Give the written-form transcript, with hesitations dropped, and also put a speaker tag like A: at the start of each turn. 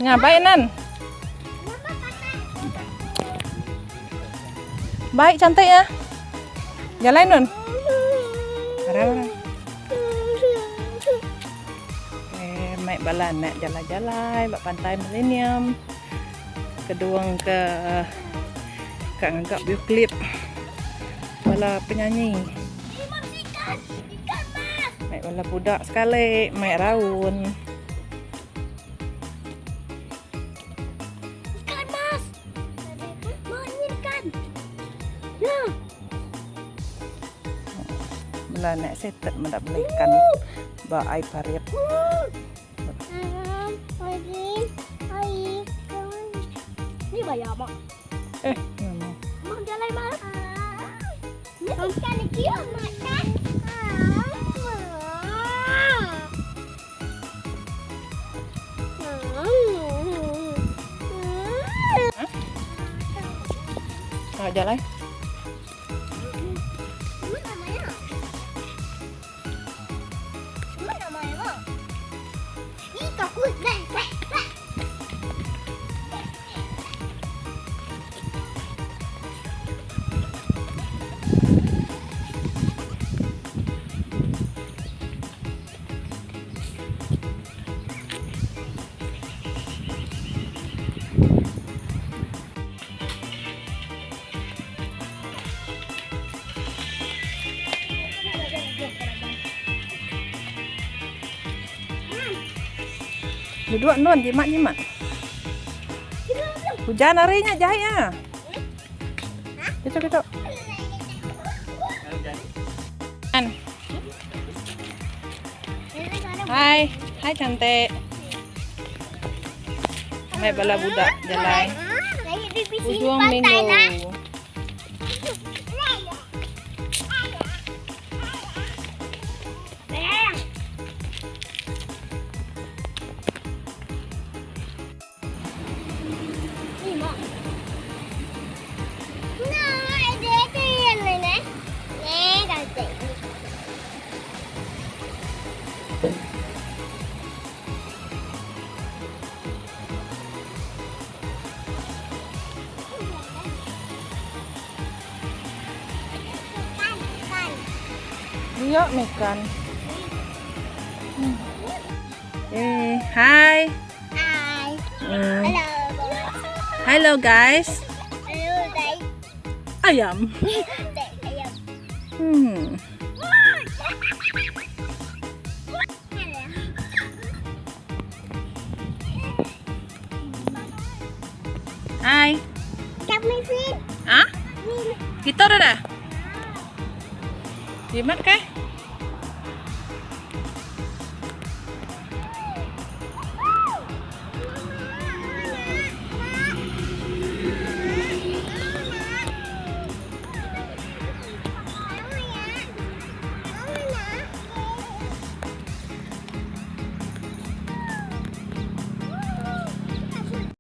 A: Nya baik nan. Baik cantik ya. Jalan nun. Arah arah. Eh, mai bala anak jalan-jalan ba pantai Millennium. Keduang ke ka ngaga video klip bala penyanyi. Mai bala budak sekali, mai raun.
B: Ikan mas. Mana ikan? Ya.
A: Bala anak excited meda bala ikan ba ai parit.
B: Ni bayar mak.
A: Eh, nama.
B: Mak jalan mak. Ni ikan lagi mak kan?
A: Ha, jalan. Duduk nun jimat jimat. Hujan hari nya jahit ah. Gitu gitu. An. Hai, hai cantik. Mai bala budak jalai. Ujung minggu. Iya meh ikan. Eh, hi.
B: Hi. Hello.
A: Hello guys.
B: Hello guys.
A: Ayam.
B: Ayam.
A: Hai.
B: Kami fin.
A: Ah? Kita dah dah. Jimat kah?